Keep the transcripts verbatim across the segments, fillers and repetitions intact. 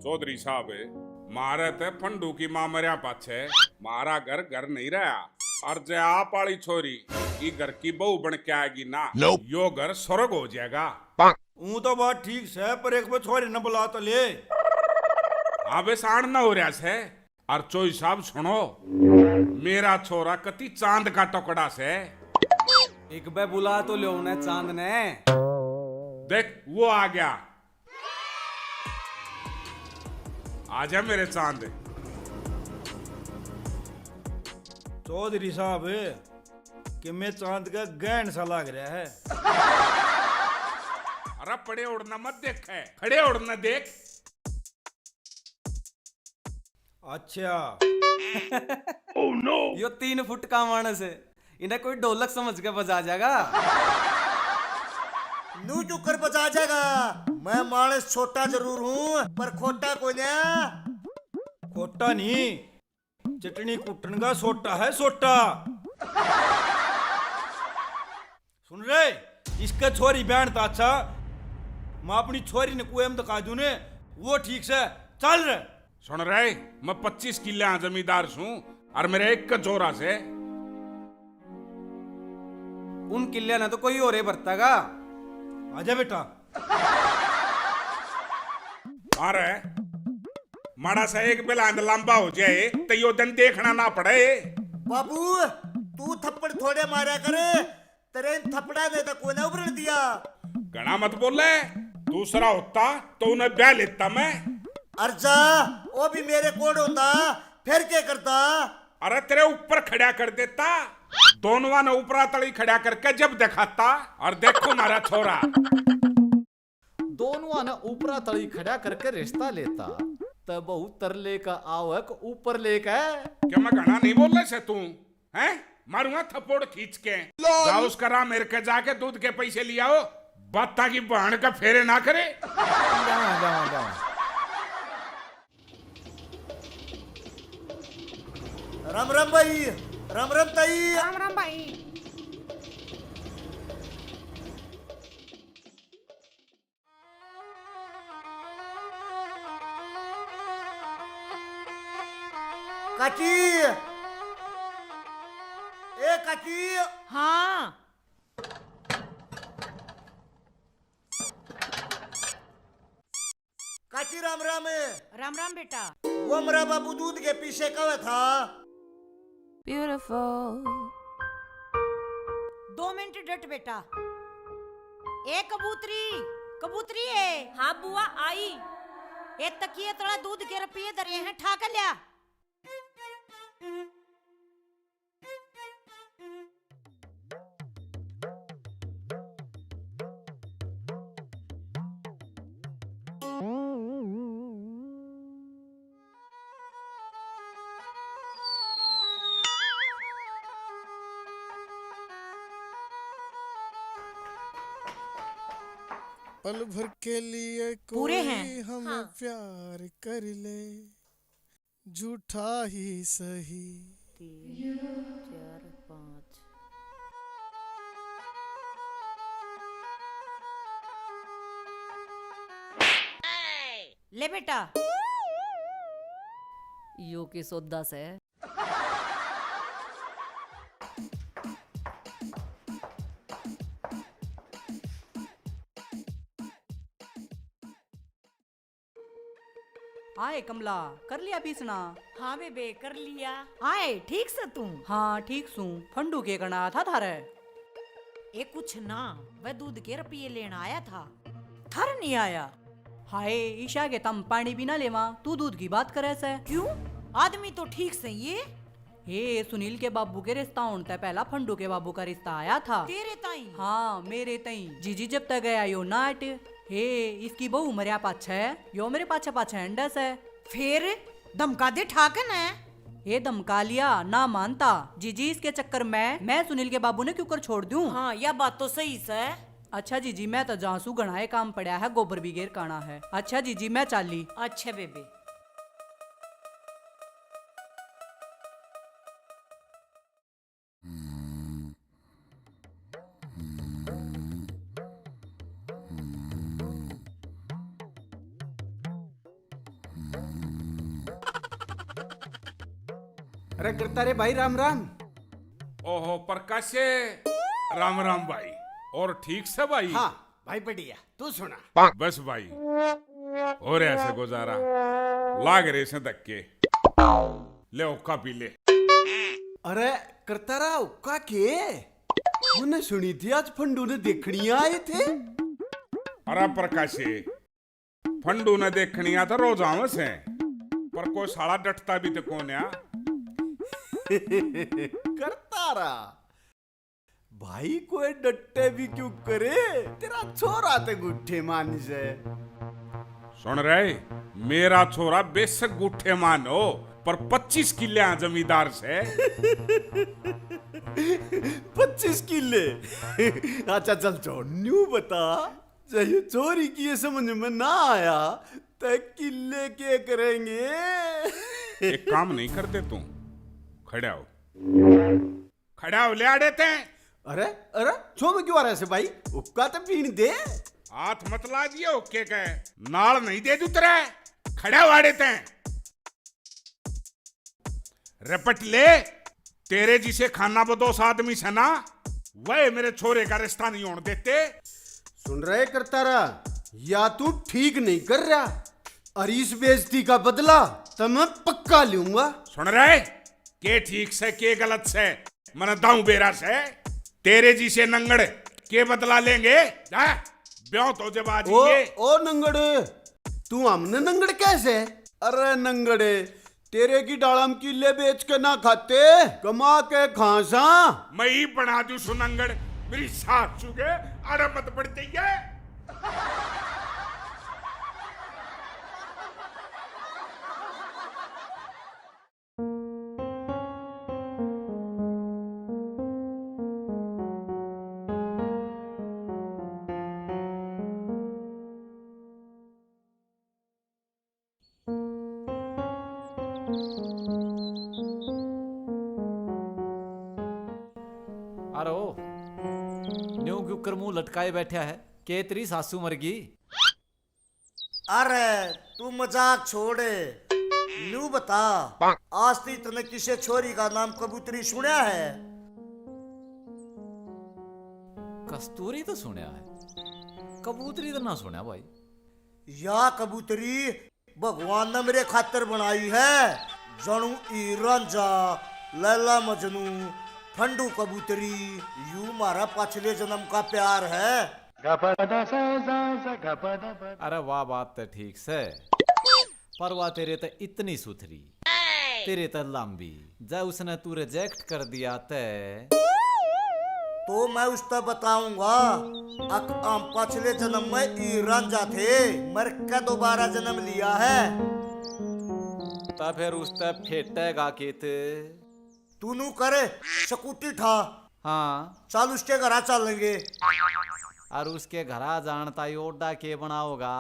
चौधरी साहब, म्हारे ते फंडू की माँ मरया पाछे म्हारा घर घर नहीं रहा। और जे आप वाली छोरी ई घर की बहू बन के आएगी ना, Nope। यो घर स्वर्ग हो जाएगा। ऊं तो बात ठीक से, पर एक बार छोरी न बुला तो ले। अबे साण ना हो रहा से। और चोई साहब सुनो, मेरा छोरा कति चांद का टुकड़ा से। एक बे बुला तो लो उन्हें चांद ने। देख वो आ गया। आजा मेरे चांद। चौधरी साहब, कि मैं चांद का गहन सा लाग रहा है। अरे पड़े उड़ना मत देख, है खड़े उड़ना देख। अच्छा। Oh no! यो तीन फुट का माणस है, इन्हें कोई ढोलक समझ के बजा जाएगा। नू क्यों कर बजा जाएगा? मैं माणस छोटा जरूर हूँ, पर खोटा कोन्या। खोटा नहीं, चटनी कुटन का सोटा है, सोटा। सुन रे, इसके छोरी बहन तो अच्छा, मैं अपनी छोरी ने कुएं में धका दूं ने, वो ठीक से। चल रे। सुन रे, मैं पच्चीस किले जमींदार सूं और मेरे एक का छोरा से। उन किल्या ने तो कोई और ही बरतेगा। आजा बेटा। अरे, माड़ा सा एक बेलांद लंबा हो जाए तो यो दिन देखना ना पड़े। बाबू, तू थप्पड़ थोड़े मारा करे, तेरे इन थप्पड़ा ने तो कोई ना उबरन दिया। घणा मत बोले, दूसरा होता तो उन्हें ब्याह लेता मैं। अर जा, वो भी मेरे कोड होता, फिर के करता? अरे तेरे ऊपर खड़ा कर देता, दोनों ने ऊपरा तली खड़ा करके जब दिखाता, और देखो मारा छोरा। दोनों ने ऊपरा तली खड़ा करके रिश्ता लेता, त बहू तर लेकर आओ एक ऊपर लेकर। क्या मैं घणा नहीं बोल रहा से तू? हैं? मारूंगा थप्पड़ खींच के। जाओ उसका राह मेरे के जाके दूध के पैसे ले आओ, बाता की बहन का फेरे ना करे। जावा, जावा, जावा। राम राम भाई, राम राम ताई। राम राम भाई। काकी, ए काकी। हाँ। काकी राम राम। राम राम बेटा। वो मेरा बाबू दूध के पीछे कवे था। Beautiful। दो मिनट डट बेटा। ए कबूतरी, कबूतरी है। हाँ बुआ आई। ए तकिए तला दूध के रुपये धरे हैं, ठा के लिया। पल भर के लिए पूरे कोई हैं। हमें हाँ। प्यार कर ले, झूठा ही सही। तीन, चार, पाँच। ले बेटा। यो के सौदा से। आए कमला, कर लिया पीसना? हाँ बेबे, कर लिया। आए, ठीक से तू? हाँ, ठीक सूं। फंडू के कना था थारे? ए कुछ ना, वह दूध के रुपये लेना आया था। थारे नहीं आया? हाय, ईशा के तम पानी भी ना लेवा, तू दूध की बात करे से। क्यों? आदमी तो ठीक सही है। हे, सुनील के बाबू के रिश्ता होण तै पहला फंडू के बाबू का रिश्ता आया था। तेरे ताई? हाँ, मेरे ताई। जीजी जब तक गया यो नाट, हे, इसकी बहू मरया पाछे, यो मेरे पाछे पाछे अंडस है। फिर धमका दे ठाक ने। हे, धमका लिया, ना मानता। जीजी, इसके चक्कर में मैं सुनील के बाबू ने क्यों कर छोड़ दूं? हाँ, या बात तो सही से। अच्छा जीजी, मैं तो जाऊं सूं, घणा ए काम पड़ा है, गोबर भी गेर काना है। अच्छा जीजी, मैं चाली। अच्छा बेबे। अरे करता रे भाई, राम राम। ओहो प्रकाशे, राम राम भाई। और ठीक से भाई? हाँ भाई, बढ़िया। तू सुना? बस भाई, हो रहा से गुजारा, लाग रहे से धक्के। ले हुक्का पी ले। अरे करता रहा हुक्का के? मैंने सुनी थी आज फंडू ने देखनी आए थे। अरे प्रकाशे, फंडू ने देखनिया तो रोज आवे से, पर कोई साला डटता भी तो कौन आ। करता रहा भाई, कोई डट्टे भी क्यों करे, तेरा छोरा ते गुट्ठे मान से। सुन रहे, मेरा छोरा बेशक गुट्ठे मान हो, पर पच्चीस किले जमींदार से। पच्चीस किले? अच्छा चल छोड़, न्यू बता, जब ये छोरी की ये समझ में ना आया, तो किले के करेंगे? एक काम नहीं करते तू, खड़ा हो। खड़ा हो ले आड़े तै। अरे, अरे, छो में क्यों आ रहा है भाई? हुक्का तो पीण दे। हाथ मत लाजिए हुक्के के, नाल नहीं दे दूं तेरे। खड़ा हो आड़े तै। रपट ले, तेरे जिसे खाना बदोश आदमी से ना, वह मेरे छोरे का रिश्ता नहीं होने देते। सुन रहे करता रहा, या तू ठीक नहीं कर रहा, और इस बेइज्जती का बदला तो मैं पक्का लूंगा। सुन रहे, के ठीक से, के गलत से, मने दाऊ बेरा से। तेरे जिसे नंगड़ के बदला लेंगे? जा, ब्याह तो जब आ ओ, जाइए। ओ नंगड़, तू हमने नंगड़ कैसे? अरे नंगड़, तेरे की डालम किले बेच के ना खाते, कमा के खासा। मैं ही बना दूं सु नंगड़, मेरी सास चुके, अरे मत बढ़ जाइए। अरे ओ, न्यू क्यों कर मुंह लटकाए बैठा है? के तेरी सासू मर गई? अरे तू मजाक छोड़, न्यू बता, आज ती तने किसे छोरी का नाम कबूतरी सुना है? कस्तूरी तो सुना है, कबूतरी तो ना सुना भाई। या कबूतरी भगवान ने मेरे खातर बनाई है। जानू हीर रांझा, लैला मजनू, फंडू कबूतरी, यू म्हारा पाछले जन्म का प्यार है। अरे वाह, बात तो ठीक से, पर वाह तेरे ते इतनी सुथरी, तेरे ते लंबी, जै उसने तू रिजेक्ट कर दिया ते। तो मैं उसते बताऊंगा, अक हम पाछले जन्म में हीर रांझा थे, मर के दोबारा जन्म लिया है। ता फिर उसते फेटेगा कित? तू नू कर, स्कूटी ठा। हाँ। चल उसके घरा चलेंगे। और उसके घरा जान ताई ओडा के बनाओगा?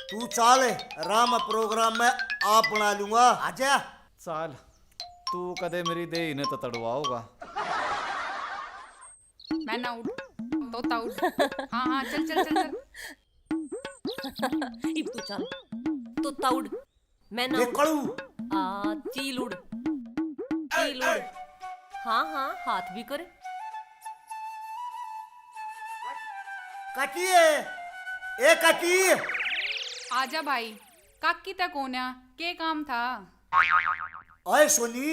तू चाल, राम प्रोग्राम में आप बना लूंगा। आजा। चाल, तू कदे मेरी देही ने तो तड़वाओगा। मैं ना उड़, तोता उड़। हाँ, हाँ, चल, चल, चल, चल। इब तू चल। तोता उड़। मैं ना उड़। कड़ू। आ, चील उड़। चील उड़। हाँ, हाँ, हाथ भी कर। काकी है, ए काकी। आजा भाई, काकी तै कोन्या, के काम था? आए सोनी,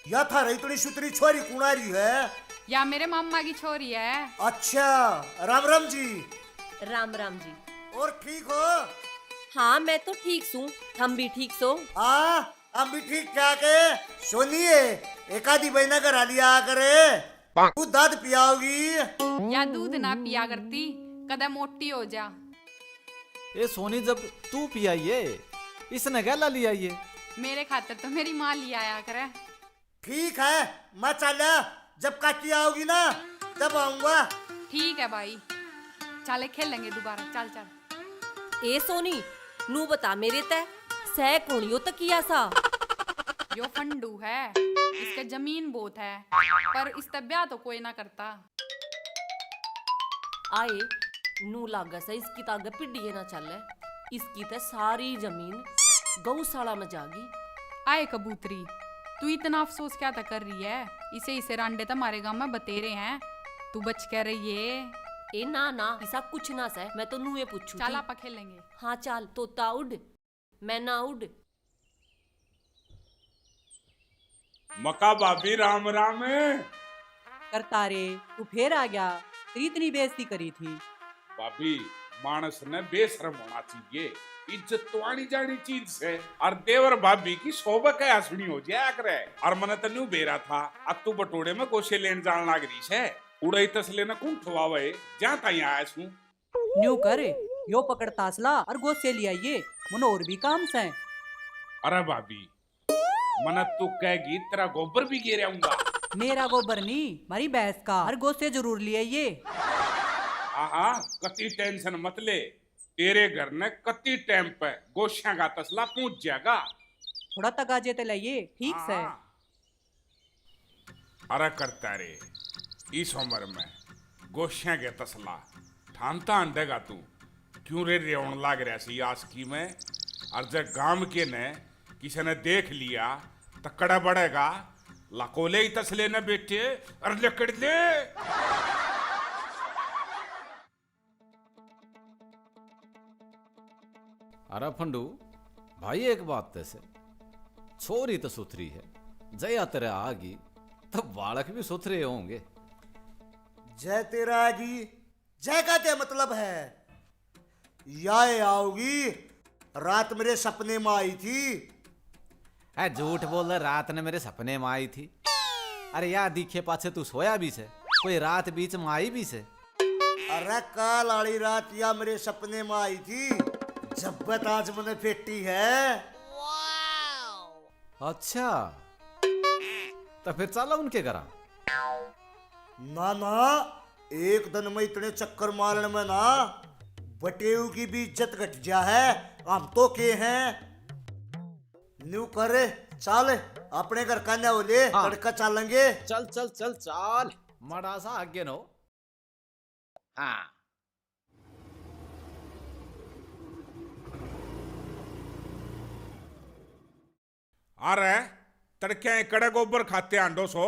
या थारे इतनी सुथरी छोरी कुण आ रही है? या मेरे मामा की छोरी है। अच्छा, राम राम जी। राम राम जी। और ठीक हो? हाँ, मैं तो ठीक सूं, थम भी ठीक सो? हाँ, हम भी ठीक ठाक है। सोनी है, एक आधी बहना करा लिया करे। तू दूध पियाओगी? या दूध ना पिया करती, कदे मोटी हो जा। ए सोनी, जब तू पियाइए, इसने गैला लियाइए। मेरे खातर तो मेरी माँ ले आया करे। ठीक है, मैं चला, जब काकी आओगी ना, तब आऊंगा। ठीक है भाई, चले खेलेंगे दोबारा, चल चल। ए सोनी, नू बता मेरे तै, सै कौन यो तकिया सा? यो फंडू है, इसके जमीन बहुत है, पर इसते ब्याह तो कोई ना करता। आए, नू लागे से इसकी तो आगे पीढ़ी ना चले, इसकी ते सारी जमीन गौशाला में जागी। आए कबूतरी, तू इतना अफसोस क्या था कर रही है? इसे, इसे रांडे तो हमारे गांव में बतेरे हैं, तू बच के रहिए। ए ना ना, इसा कुछ ना सै, मैं तो नूए पूछू चाल थी। आपा खेलेंगे। हाँ चाल, तोता उड़, मैना उड़। मका भाभी राम राम। करतारे, तू फेर आ गया, तेरी इतनी बेइज्जती करी थी। भाभी, मानस ने बेशरम होना चाहिए। इज्जत तो आनी जानी चीज से। और देवर भाभी की सोबत है हंसनी हो जाया करे। और मने तो न्यू बेरा था, अब तू बटोड़े में गोसे लेन जान लाग रही से। उड़ई तसले ने कौन ठवावे, जहाँ ताई आया सूं। न्यू कर, यो पकड़ तासला और गोसे ले आइए, मने और भी काम से। अरे भाभी, मने तू कहेगी, तेरा गोबर भी गेर आऊंगा। मेरा गोबर नहीं, मारी भैंस का, और गोसे जरूर ले आइए। हाँ हाँ, कती टेंशन मत ले, तेरे घर ने कती टाइम पे गोसियां का तसला पहुंच जाएगा। थोड़ा तगाजे ते लाइए, ठीक से। हाँ। अरे करता रे, इस उम्र में गोसियां के तसला ठानता आंडेगा तू? क्यों रे रेवण लाग रहा सी आसकी में? और जब गांव के ने किसी ने देख लिया तो कड़ा बढ़ेगा। लकोले ही तसले ने बेटे, और लकड़ ले। अरे फंडू भाई, एक बात तै से, छोरी तो सुथरी है, जया तेरे आगी तो बालक भी सुथरे होंगे। जय तेरा आगी, जय का क्या मतलब है? या आओगी, रात मेरे सपने में आई थी। ए, झूठ बोल रहा, रात ने मेरे सपने में आई थी। अरे या दिखे पाछे तू सोया भी से, कोई रात बीच में आई भी से? अरे काल आली रात या मेरे सपने में आई थी, जब्बत आज मैंने फेटी है। अच्छा, तो फिर चला उनके घरा। ना ना, एक दिन में इतने चक्कर मारण में ना बटेऊ की भी इज्जत घट जा है। हम तो के हैं, न्यू कर, चाल अपने घर का न्याव ले, हाँ। तड़का चालेंगे। चल चल चल चाल, माड़ा सा आगे न हो। हाँ। अरे तड़के कड़े गोबर खाते आंडो सो।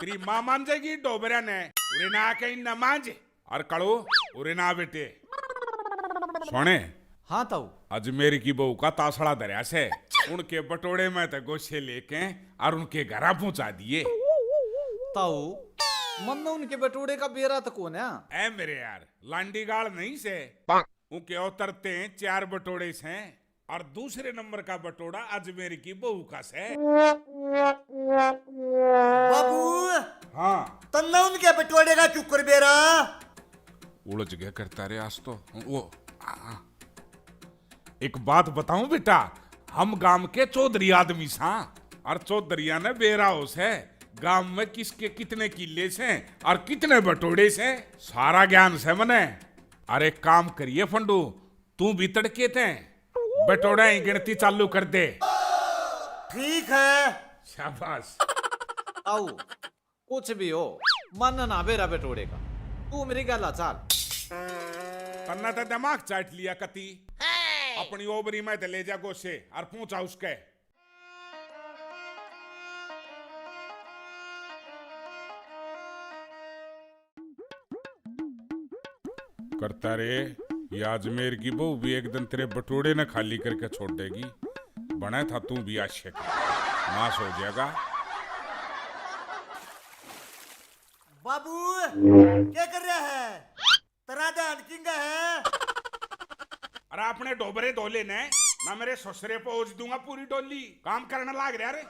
तेरी माँ मान जाएगी डोबरिया ने। उरे ना कहीं ना मांझ। और कड़ो, उरे ना बेटे। सुने। हाँ ताऊ। अजमेर की बहू का तासड़ा धरया से, उनके बटोड़े में ते गोसे लेके और उनके घरा पहुंचा दिए। ताऊ, मन्ने उनके बटोड़े का बेरा तो कोन्या। ए मेरे यार, लांडी गाल नहीं से। उनके उतरते हैं चार बटोड़े से, और दूसरे नंबर का बटोड़ा अजमेर की बहू का से। बाबू। हाँ। तन्ने उनके बटोड़े का क्यों कर बेरा? उलझ गया करता रे आज तो। वो, आ, एक बात बताऊं बेटा, हम गांव के चौधरी आदमी सा, और चौधरिया ने बेरा हो से गांव में किसके कितने किले से और कितने बटोड़े से, सारा ज्ञान से मने। अरे काम करिए फंडू, तू भी तड़के ते बटोड़ा ही गिनती चालू कर दे। ठीक है। शाबाश। ताऊ, कुछ भी हो, मन ना बेरा बटोड़े का। तू मेरी गल चाल। तन्ने तो दिमाग चाट लिया कती। अपनी ओबरी में ते ले जा गोसे और पहुंचा उसके। करता रे, ये अजमेर की बहू भी एक दिन तेरे बटोड़े ने खाली करके छोड़ देगी। बने था तू भी आशिक, नाश हो जाएगा। बाबू, क्या कर रहा है? तेरा ध्यान किंगा है? अरे अपने डोबरे धो लेने, ना मेरे ससुरे पे ओज दूंगा पूरी डोली। काम करने लाग रहा रे।